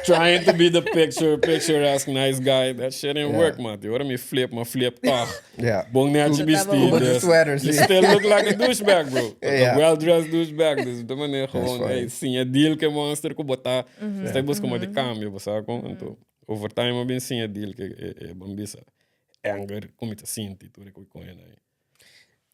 trying to be the picture, picturesque nice guy. That shit ain't work, man. Ora mi flip, mi flip toch. Bon netjes bisti. With sweaters. You still look like a douchebag, bro. A well-dressed douchebag. Dus de manier gewoon, hey, siña deal ke monster ku bo ta. Sta busca mo di cambio, bo sa kon. Anto, over time a bin siña deal ke e ban bisa anger ku mi ta sinti tur e ku kon e nai.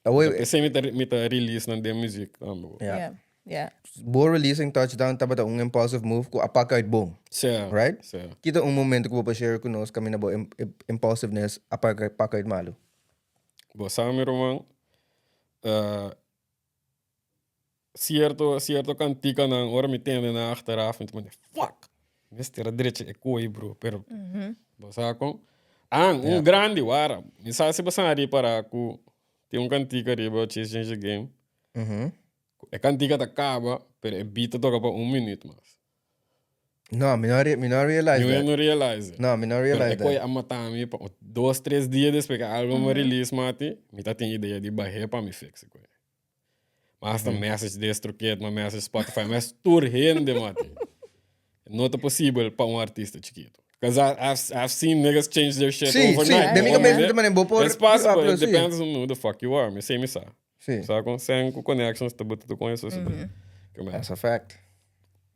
Awor, P'esei mi ta mi ta release nan den muziek tambe. Ja. Yeah, yeah. Bo releasing Touchdown tabata un impulsive move ku a pak uit bon. Sí, Right? sí. Ki ta un momento ku bo por share ku nos kaminda bo impulsiveness a pak pak uit malu? Bo sa mi ruman, Cierto, cierto canticanan ora mi tende nan achteraf mi ta pone fuck, mester a drecha e kooi bro, pero bo sa con? Ah, un grandi wara, mi sa si bo sa ripara cu tin un cantica riba Chase Change the Game, e cantica ta caba pero e beat ta toca pa un minuut mas. No, mi no, mi no realize that. no realize it. No, mi no realize that. Pero e koe a mata mi pa dos, tres dia despues cu e album a release mati, mi ta tin idea di bah'é pa mi fix e koe. Ma hasta message DistroKid, ma message Spotify, ma tur hende mati. No ta posibel pa un artista chikito. Because I've seen niggas change their shit Sí, overnight. sí, de mi cabeza mi ta mane bo por It's possible, upload, it sí. depends on who the fuck you are. Mi sei mi sa. Sí. Sa con sen cu connections ta buta tu con eso. Mm -hmm. That's a fact.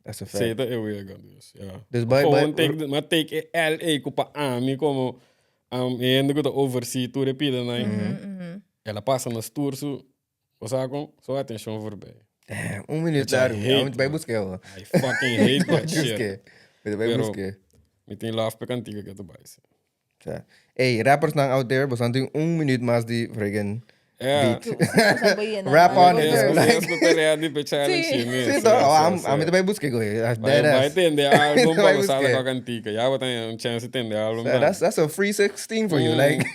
That's a fact. Sei ta e wega, dus, ja. Dus by, Gewoon by, take, maar take e LA cu pa ami como e hende cu ta oversee tur e pida nan. El a pasa nos tur su, bo sa con, su atencion voorbij. Damn, un minuut Which I daar, hate, mi ta bai man. busque hoor. I fucking hate that shit. Busque. Mi ta bai Pero- busque. Mi tin love pa e cantica que ta bai. si. Ja. Hey, rappers nan out there, bosan tin un minuut mas di friggin Ja. beat. Rap on it, Es, bro. Like, es ku ta ready pa challenge Sí. mi. Sí, toch? Oh, ami ta bai busque, goeie. That's Bai, dead bai ass. tende album pa Bai bo sa busque. ta cantica. Ya bo tin un chance tende album. So, that's a free 16 for you. Like,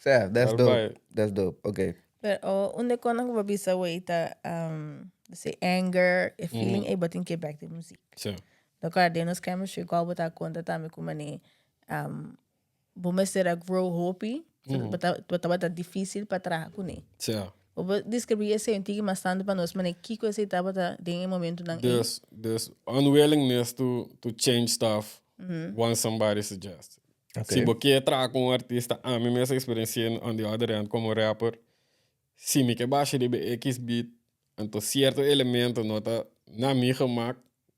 Sef, that's Tal dope. bai. That's dope. Okay. Pero oh, un de konan ku bo bisa wey ta um, se anger, e feeling mm. bo tin ke back de muziek. Sí. No kora den nos chemistry kwal bo ta konta tambe ku mane um, bo mester a grow hopi, so bo ta bo tabata difícil pa traha kuné. Sí. Bo por describí esei un tiki mas tantu pa nos mane kiko esei tabata den e momentunan ei? Dus, dus unwillingness to to change stuff once somebody suggests. Okay. Si bo ke traha ku un artista, ami mes a experiencié on the other hand komo rapper, si mi ke basha riba e X beat, anto sierto elemento no ta na mi gemak,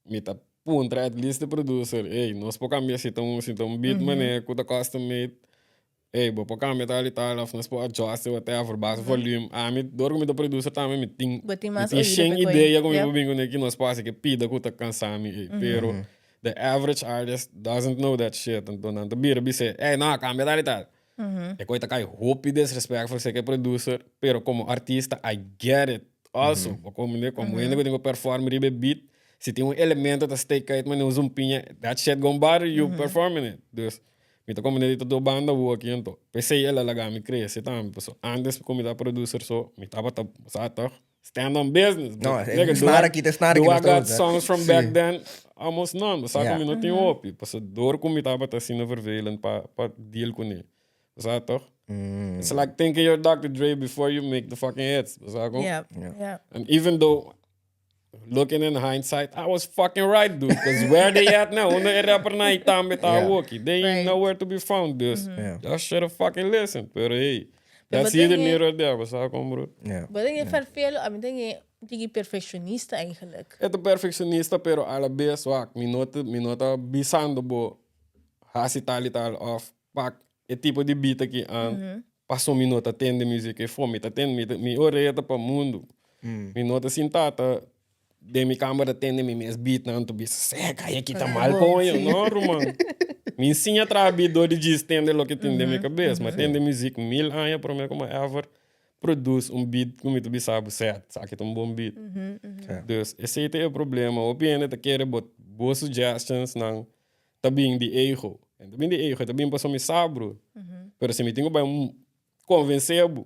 mi ta puntra at least de producer, ey, nos por kambia si ta un, si ta un beat manera ku ta custom made, ey, bo por kambia tal i tal of nos por adjust it whatever, basa volume. Ami, dor ku mi ta producer tambe mi tin, Bo tin mi mas tin oido shen pa e koe. idea ku mi Yep. por bin kuné ki nos por hasi ke pida ku ta kansa mi ey, pero The average artist doesn't know that shit. Anto nan ta bira bis'é, ey no, cambia tal y tal. E koe ta kai hopi disrespectful seke producer, pero como artista I get it also. Bo komprende? Como hende ku tin ku perform riba e beat, si tin un elemento ta steek uit manera un zumpiña, that shit gon bother you performing it. Dus mi ta komprende di tur banda awo aki anto. P'esei el a laga mi krese tambe, pasobra antes ku mi ta producer so, mi tabata, sa toch? Stand on business. No, But, nigga, do snara I- kita, snara Do kita I got todo, songs from Sí. back then? Almost none. Sa Ja. ku mi no tin hopi. Paso door ku mi tabata asina vervelend pa, pa deal kuné. Sa toch? It's like thinking you're Dr. Dre before you make the fucking hits. Sa ku? Yeah, yeah. And even though, looking in hindsight, I was fucking right, dude. Because where they at now? Unda e rapper na i tambe ta Yeah. awoki. They ain't Right. nowhere to be found, dus. Yeah. Just should have fucking listened. Pero hey, Pero That's bo either tin near or there, bo sa kon bro. Ja. Bo tin e vervelo, a mi tin e tiki perfeccionista eigenlijk. E ta perfeccionista pero a la bes wak mi no ta mi no ta bisando bo hasi tal y tal of pak e tipo di beat aki an paso mi no ta tende music e fo mi ta tende mi ta mi orea ta pa mundu mi no ta sinta ta. Den mi kamber ta tende mi mes beatnan ta bisa, Sek, ai aki ta mal coño. No, ruman. Mi nsiña traha beat dor di djis tende loke tin den mi kabes. Mi a tende muzik mil aña prome ku mi ever produce un beat ku mi ta bisa bo, Sek, esaki ta un bon beat. Dus esei ta e problema. Hopi hende ta kere bo bo suggestionsnan ta bin di ego. E no ta bin di ego, e ta bin pasobra mi sa, bro. Pero si mi tin ku bai konvensé bo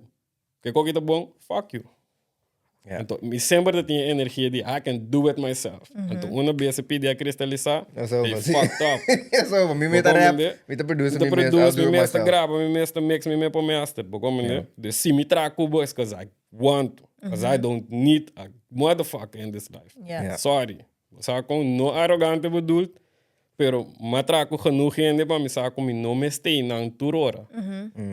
Ke koki ta bon? Fuck you. Yeah. Anto, mi semper ta tin e energia di I can do it myself. Anto, una bes e pidi a kristalisá, Eso they ba, sí. fucked up. Eso ba, mi Bo meta rap, komprendé? mi ta produce Mi ta mi mes, I'll produce, do mi it mes ta myself. graba, mi mes ta mix, mi mes por master. Bo komprendé? Yeah. Dus si mi traha ku bo es 'cause I want to. 'Cause I don't need a motherfucker in this life. Yeah. Yeah. Sorry. Bo sa kon no arogante bedoeld, pero m'a traha ku genoeg hende pa mi sa ku mi no mester nan tur ora.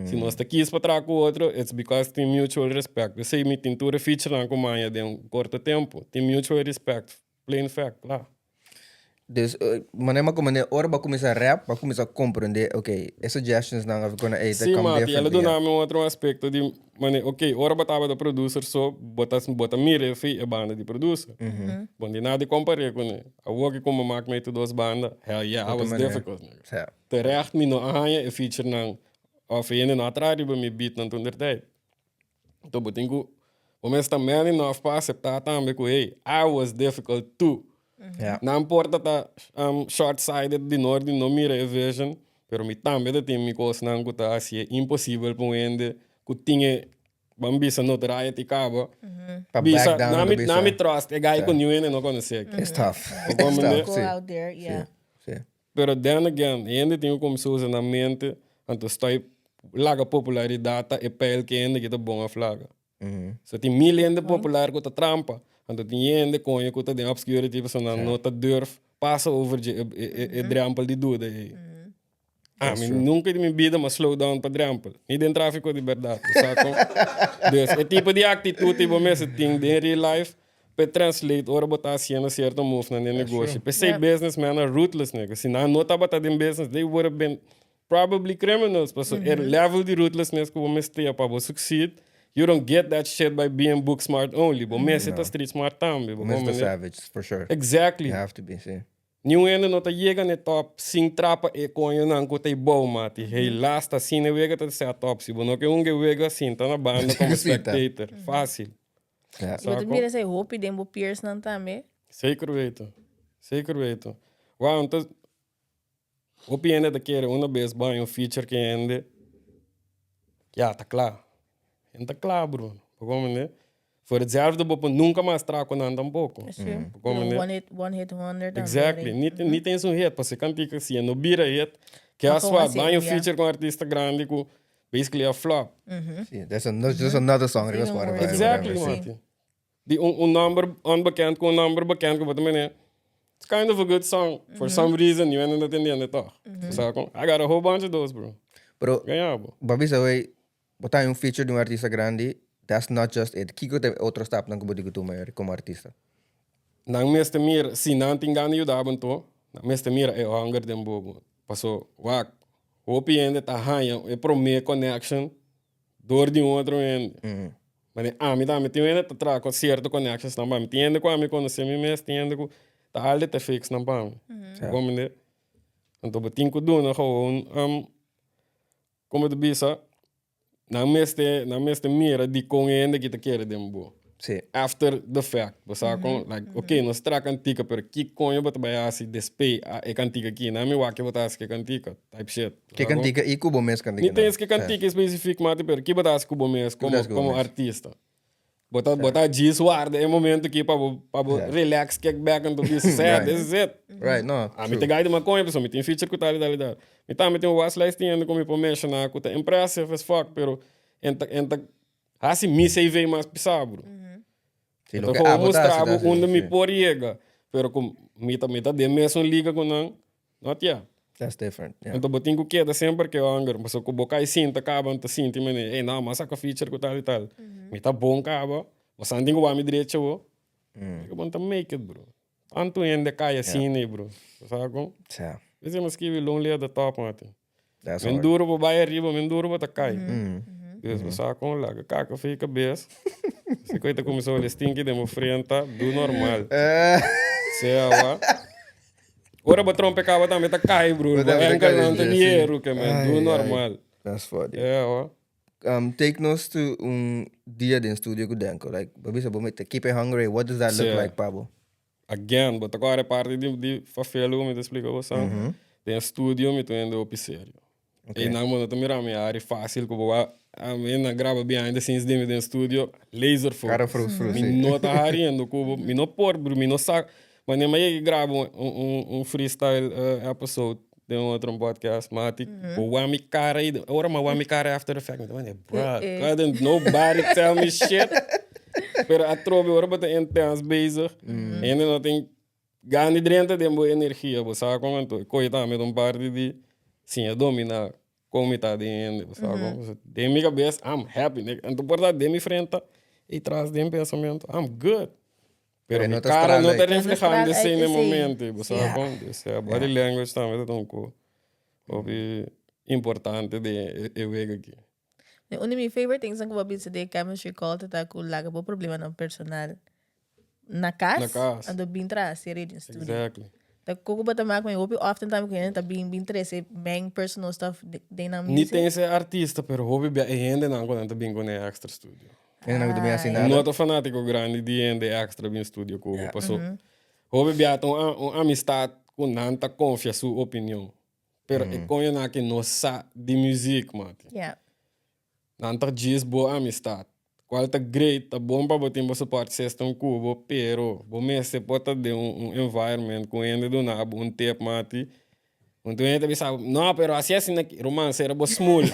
Si nos ta kis pa traha ku otro, it's because tin mutual respect. P'esei mi tin tur e featurenan ku m'a haña den un korto tempu. Tin mutual respect, plain fact, kla. Dus, manera m'a komprende, ora bo a kuminsá rap, bo a kuminsá komprende, ok, e suggestionsnan of gonna ey ta Sí, come mati, el a differently, duna mi un otro aspecto di mane, ok, ora bo tabata producer so, bo ta, bo ta mira e fi e banda di producer. Bo no tin nada di compare cune. Awor ki como mak mei tur dos banda, hell yeah, I Otro was manera. difficult, nigga. Sí. Terecht mi no a haña e featurenan of e hende no a traha riba mi beatnan tur der tijd. Enton bo tin ku, bo mester ta man enough pa aseptá tambe ku hey, I was difficult too. Ja. Nan por ta ta short sided di no di no mira e vision, pero mi tambe ta tin mi kosnan ku ta hasié imposibel pa un hende ku tin e ban bisa notoriety kaba Pa bisa back down na mi bisa. na mi trust e guy ku niun hende no konosé. It's tough. Bo It's komprendé? tough, Go sí. out there, yeah. Sí, sí. Pero then again, hende tin ku kuminsá usa nan mente, anto stoi laga popularidat ta e peil ku hende ki ta bon òf laga. So tin mil hende popular ku ta trampa, anto tin hende koño ku ta den obscurity pasobra nan no ta durf pasa over dje e drempel di duda ei. Ami nunka di mi bida m'a slow down pa drempel, ni den trafiko di bèrdat, bo sa kon? Dus e tipo di aktitut ei bo mester tin den real life pa e translate ora bo ta hasiendo sierto movenan den negoshi. P'esei businessmen a ruthless nigga. Si nan no tabata den business, they would have been probably criminals. Pasobra e level di ruthlessness ku bo mester pa bo succeed, you don't get that shit by being book smart only. Bo mester ta street smart tambe. Bo mester ta savage, for sure. Exactly. You have to be, si. Niun hende no ta yega n'e top sin trapa e koñonan ku ta e bou, mati. Helaas ta asina e wega ta set up. Si bo no ke hunga e wega, sinta na banda komo spectator. Fácil. Ja. Bo ta mira esei hopi den bo peersnan tambe? Zeker weten. Zeker weten. Wou, enton, hopi hende ta kere una bes baña un feature ku hende, ya, ta kla. Hende ta kla, bro. Bo komprende? Voor hetzelfde bo por nunka mas traha ku nan tampoko. Sí. Bo komprende? One hit, one hit wonder tambe. Exactly. Ni, ni ta eens un hit, pasobra e kantika si e no bira hit, ke Ma a kon swat, así, baña un ja. feature ku un artista grandi ku basically a flop. Sí, there's a, there's another song riba Even Spotify. worse. Exactly, whatever, sí. mati. Di un, un number onbekend ku un number bekend ku bo ta mene, it's kind of a good song. For some reason, niun hende no ta entiende tòg. Sa kon? I got a whole bunch of those, bro. Pero, Gaña bo. bo a bisa wey, bo ta un feature di un artista grandi, that's not just it. Kiko ta e otro stapnan ku bo di ku tuma komo artista? Nan mester mira, si nan tin gana yuda bo anto, nan mester mira e hunger den bo bo. Paso, wak, hopi hende ta haña e prome connection dor di un otro hende. Mane ami tambe tin hende ta traha ku sierto connections nan pa mi. Tin hende ku ami konosé mi mes, tin hende ku ta alde ta fix nan pa mi. Bo komprende? Anto bo tin ku duna gewoon, komo ta bisa, Nan mester, nan mester mira dikon e hende ki ta kere den bo. Sí. After the fact. Bo sa kon, like, ok, nos traha kantika, pero ki koño bo ta bai hasi despey a e kantika aki? Nan mi wak ke bo ta hasi ku e kantika, type shit. Bo Ke sa kon? kantika i ku bo mes kantika Ni ta eens ke kantika espesifik mati, pero ki bo ta hasi ku bo mes Ki bo ta komo, hasi ku bo komo mes? artista? Bo ta, bo ta djis warda e momento aki pa bo, pa bo relax, kick back en bo bisa, Seh, this is it. Right, no, Ami true. ta gai di makoña pasobra mi tin feature ku tal i tal i tal. Mi tambe tin un waslijst tienda ku mi por menshoná ku ta impressive as fuck, pero en ta, en ta hasi mi CV mas pisá, bro. Sí, Mi ta loke gewoon abo ta mustra hasi bo ta hasi, unda mi sí. por yega, pero ku mi ta, mi ta den mesun liga ku nan, not yet. That's different, yeah. Anto bo tin ku keda semper ke honger, pasobra ku bo kai sinta kaba bo ta sinti manera, ey no, mi a saka feature ku tal i tal. Mi ta bon kaba, bo sa tin ku wak mi drecha bo. Ke bo no ta make it bro. Tantu hende kai asina ey bro. Bo sa kon? Sa. Esei mi a skibi lonely at the top mati. That's Men hard. duro bo bai ariba, men duro bo ta kai. Dus bo sa kon laga kaka for je kabes. Si koi ta kuminsá wole stinky den bo frenta, do normal. Sea wa. Ora bo trompe kaba tambe ta kai broer. Bo enkelnan ta di heru ke men. Do normal. That's funny. Yeah wa. Take nos to un dia den studio ku Denko. Like, bo bisa bo mester keep it hungry. What does that look like pa bo? Again, bo ta kore parti di di fafel ku mi ta splika boso. Den studio mi ta hende hopi serio. Einan bo no ta mira mi ari fácil ku bo wak ami na graba behind the scenes di mi den studio laser focus. Kara frus frus, Mi si. no ta hariendo ku bo, mi no por bro, mi no sa. Wanneer mi a yega graba un un freestyle episode den un otro podcast, mati, bo wak mi kara ei, ora mi a wak mi kara after effect mi ta manda, bruh, couldn't nobody tell me shit. Pero atrobe ora bo ta intense bezig, hende no tin Gana drenta den bo energia, bo sa kon anto e koe tambe ta un parti di siña domina kon mi ta den hende, bo sa kon. Den mi kabes I'm happy, anto por ta den mi frenta i tras den pensamentu I'm good. Pero mi kara no ta reflehando esei na e momento, bo sa kon. Dus body language tambe ta un ko hopi importante den e wega aki. Un di mi favorite things ku bo a bisa den chemistry call ta ta ku laga bo problemanan personal na kas, Na kas. anto bin traha serio den studio. Exactly. Ta koko bo ta mak mi hopi often tambe ku hende ta bin bin trese men personal stuff den nan Ni music. ten ser artista, pero hopi bia e hendenan ku nan ta bin ku e extra studio. Hendenan ku ta bin hasi nada. No ta fanátiko grandi di hende extra bin studio ku bo, paso hopi bia ta un amistad ku nan ta konfia su opinion. Pero e koñonan aki no sa di muziek, mati. Yeah. Nan ta djis bo amistad. Cual ta great, ta bon pa bo tin bo support system cu bo, pero bo mester por ta den un environment cu hende duna bo un tip, mati. Un tur hende ta bisa bo, no, pero haci asina aki. Ruman, cera bo smul.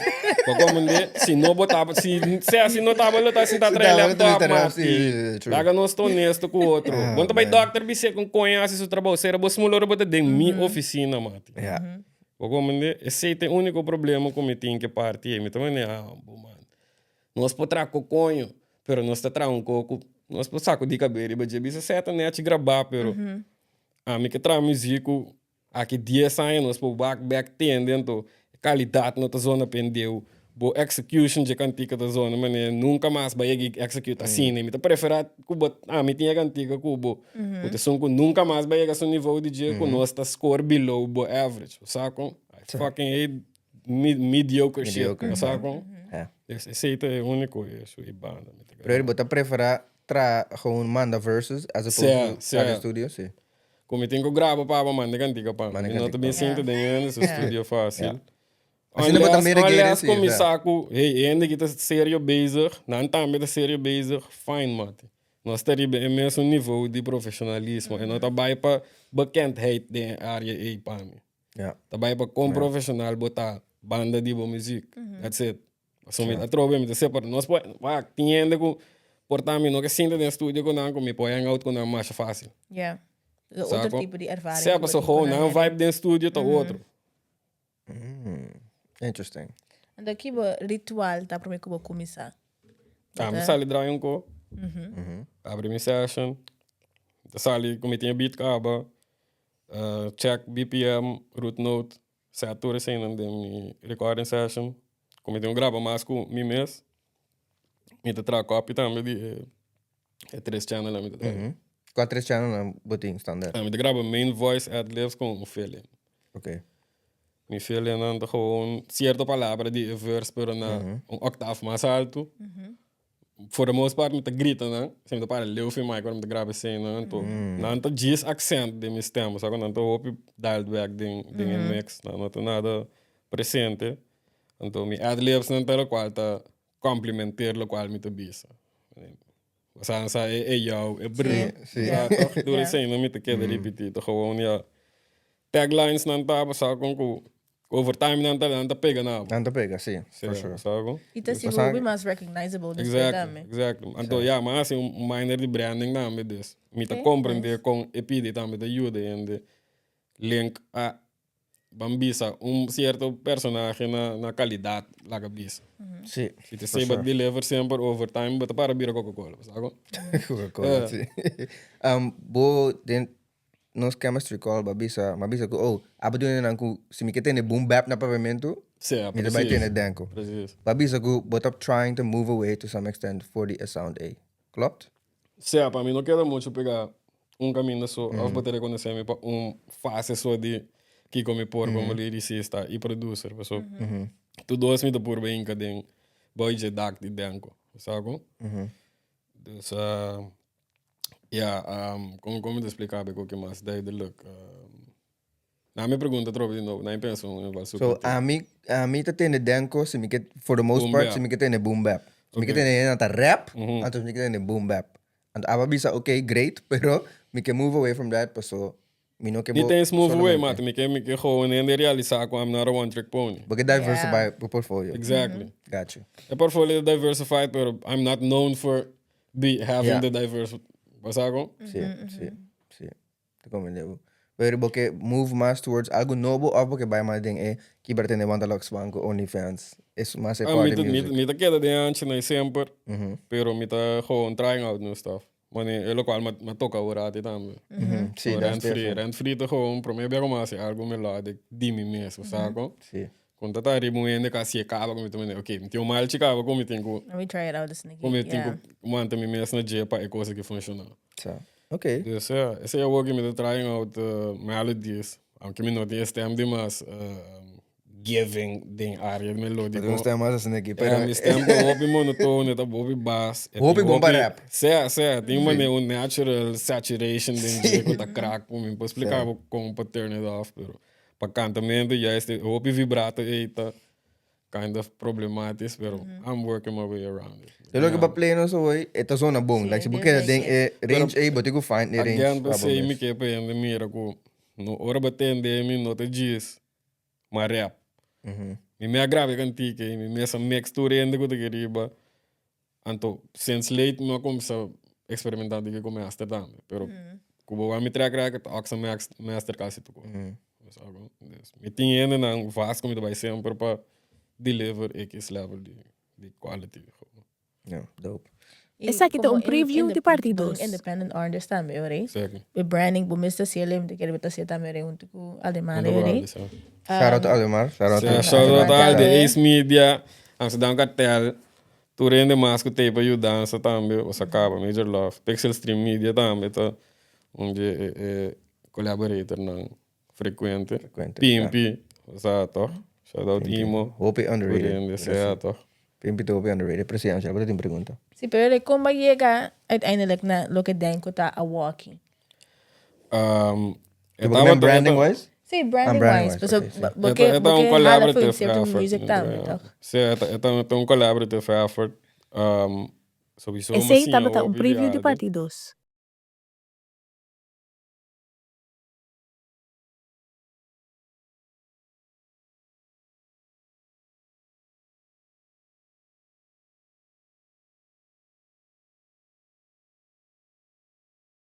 Bo comprende? Si no bo taba, si sea si no taba lo ta sinta trae laptop, mati. Laga nos ta honesto cu otro. Bo no ta bay dokter bis'é con coño haci su trabou. Cera bo smul ora bo ta den mi oficina, mati. Ja. Bo comprende? Esey ta e unico problema cu mi tin ke parti ey. Mi ta mende, ah, bo man. Nos por traha cocoño, pero nos ta traha un coco, nos por sacudi cabel riba dje. Bisa seta nechi grabá, pero ami ke traha muziek cu aki dies aña nos por wak bek tende, anto e calidad no ta zona pendeu. Bo execution dje cantica ta zona manera nunca mas bay yega execute asina. Mi ta prefera cu bo ami tin e cantica cu bo, cu ta esun cu nunca mas bay yega su nivel di dje cu nos ta score below bo average. Bo sa con? I fucking hate mediocre shit. Mediocre. Bo sa con? Ja. Esey ta e unico issue y banda. Mi ta Pero bo ta prefera tra gewoon manda verses as opposed to traha den studio? Si. Cu mi tin cu graba pa bo manda e cantica pa mi. Mi no ta bin sinta den hende su studio facil. Asina bo ta mira Unless gere si, cu mi sa cu hey e hende aki ta serio bezig, nan tambe ta serio bezig, fine mate. Nos ta riba e mesun nivo di profesionalismo. E no ta bay pa bekendheid den e area ey pa mi. Ta bay pa con profesional bo ta banda di bo muziek. That's it. Pasobra mi atrobe mi ta separa. Nos por wak tin hende cu por ta mi no ke sinta den studio cu nan cu mi por hang out cu nan masha facil. Yeah. Otro tipo di ervaring. Sea pasobra gewoon nan vibe den studio ta otro. Interesting. Anto ki bo ritual ta prome ku bo kuminsá? Ah, mi sali draai un ko. Abri mi session. Ta sali ku mi tin e beat kaba. Check BPM, root note, set tur eseinan den mi recording session. Ku mi tin ku graba mas ku mi mes. Mi ta traha copy tambe di e tres channelnan mi ta traha. Kua tres channelnan bo tin standaard? Mi ta graba main voice, ad-libs ku un fill-in. Ok. Mi fill-innan ta gewoon cierto palabra di e verse pero na un octaf mas alto. For the most part mi ta grita nan, si mi ta para leu fi mic ora mi ta graba eseinan, anto nan ta djis accent den mi stem, osea ku nan ta hopi dialed back den den e mix, nan no ta nada presente. Anto mi ad-libsnan ta lokual ta complimenteer lokual mi ta bisa. Osea nan sa e e jou, e bru, sa toch? Tur eseinan mi ta keda ripiti, ta gewoon ya taglines nan ta pasá kon ku over time nan ta nan ta pega na bo. Nan ta pega, si, for sure. Sa kon? I ta sigur hopi mas recognizable despues tambe. Exactly, exactly. Anto ya, mi a hasi un minor di branding tambe dus mi ta comprende kon e pidi tambe ta yuda hende link a Ban bisa un cierto personahe na na calidad laga bisa. Sí. Si te sey bo deliver semper over time bo ta para bira Coca Cola, bo sa kon? Coca Cola, sí. Bo den. nos chemistry call ba bisa, m'a bisa ku oh, abo di nan ku si mi ke tene boom bap na papiamentu, mi ta bai tene Denko. Ba bisa ku bo ta trying to move away to some extent for di e sound ei. Klopt? Sea, pa mi no keda muchu pega un kaminda so of bo ta rekonosé mi pa un fase so di kiko mi por komo liricista i producer. Paso tur dos mi ta purba hinka den bou dje dak di Denko. Sa kon? Dus ya, kon kon mi ta splika bo koke mas duidelijk? Na mi pregunta atrobe di nobo, na mi pensa un eval super. So ami ami ta tende Denko si mi ke for the most part si mi ke tende boom bap. Si mi ke tende hende nan ta rap, anto mi ke tende boom bap. Anto aba bisa ok great, pero mi ke move away from that paso mi no ke bo. Ni ta eens move away mate, mi ke mi ke gewoon hende realisa ku I'm not a one trick pony. Bo ke diversify bo portfolio. Exactly. Got you. E portfolio ta diversified pero I'm not known for be having the diverse, bo sa kon? Si, si, si. Ta comprende bo. Pero bo ke move mas towards algo nobo of bo ke bai mas den e kibra tene wanta lòks ban ku OnlyFans? Es mas e party music. Mi ta keda den anchi na semper, pero mi ta gewoon trying out new stuff. Mane e lokual mi a toka awor tambe. Si, that's Rent free, different. rent free ta gewoon prome bia ku mi a hasi algo melodic di mi mes, bo sa kon? Si. Kon ta ta riba un hende ku a hasi e kaba ku mi ta mende, ok, mi tin un malchi kaba ku mi tin ku. Let me try it out this nigga. Ku mi tin ku manta mi mes na dje pa e kos aki funshoná. Sa. Ok. Dus ja, esei awor ku mi ta trying out melodies, aunke mi no tin e stem di mas giving den area melodico. Bo tin un stem mas asina aki, pero. Ja, mi stem ta hopi monotono, e ta hopi bas. Hopi bon pa rap. Sea, sea, tin manera un natural saturation den dje ku ta krak ku mi por splika bo kon pa turn it off, pero pa kantamento juist e hopi vibrato ei ta Kind of problematisch, pero I'm working my way around it. E loke bo play nos awor, e ta zona bon. Like si bo keda den e range ei, bo tin ku find e range Again, pa bo p'esei mi mes. ke pa hende mira ku no ora bo tende mi no ta djis ma rap. Mi me a graba e kantika ei, mi mes a mix tur hende ku ta ke riba. Anto since late mi a cuminsa experimenta di cu master tambe, pero cu bo wak mi track record Oxa Max master casi tur cos. Dus mi tin hendenan vast cu mi ta bay semper pa deliver X level di quality. Ja, dope. Esaki ta un preview di parti dos. Independent artist tambe ora. Zeker. E branding bo mester haci el mi ta kere bo ta haci tambe ora hunto cu Aldemar ora. Shout out to Aldemar, shout out to Shout out to Alde, Ace Media, Amsterdam Kartel. Tur hende mas ku t'ei pa yudansa tambe o sa kaba. Major love. Pixel Stream Media tambe ta un di e collaboratornan frekuente. Frekuente, Pimpi, o sa toch? Shout out Imo. Hopi Tur underrated. hende, sea toch? Pimpi ta hopi underrated. Pero si Angela, bo ta tin pregunta? Si, pero de kon bo a yega uiteindelijk na loke den ku ta awoki? E Bo tabata- branding wise? Sí, branding branding wise. wise, Paso oké, sí. bo E ke ta bo un ke hala collaborative for cierto effort. music tambe, toch? Sí, e ta, e ta, e ta un collaborative effort. Sowieso Esei mi a siña tabata un hopi di preview di Aldi. parti dos.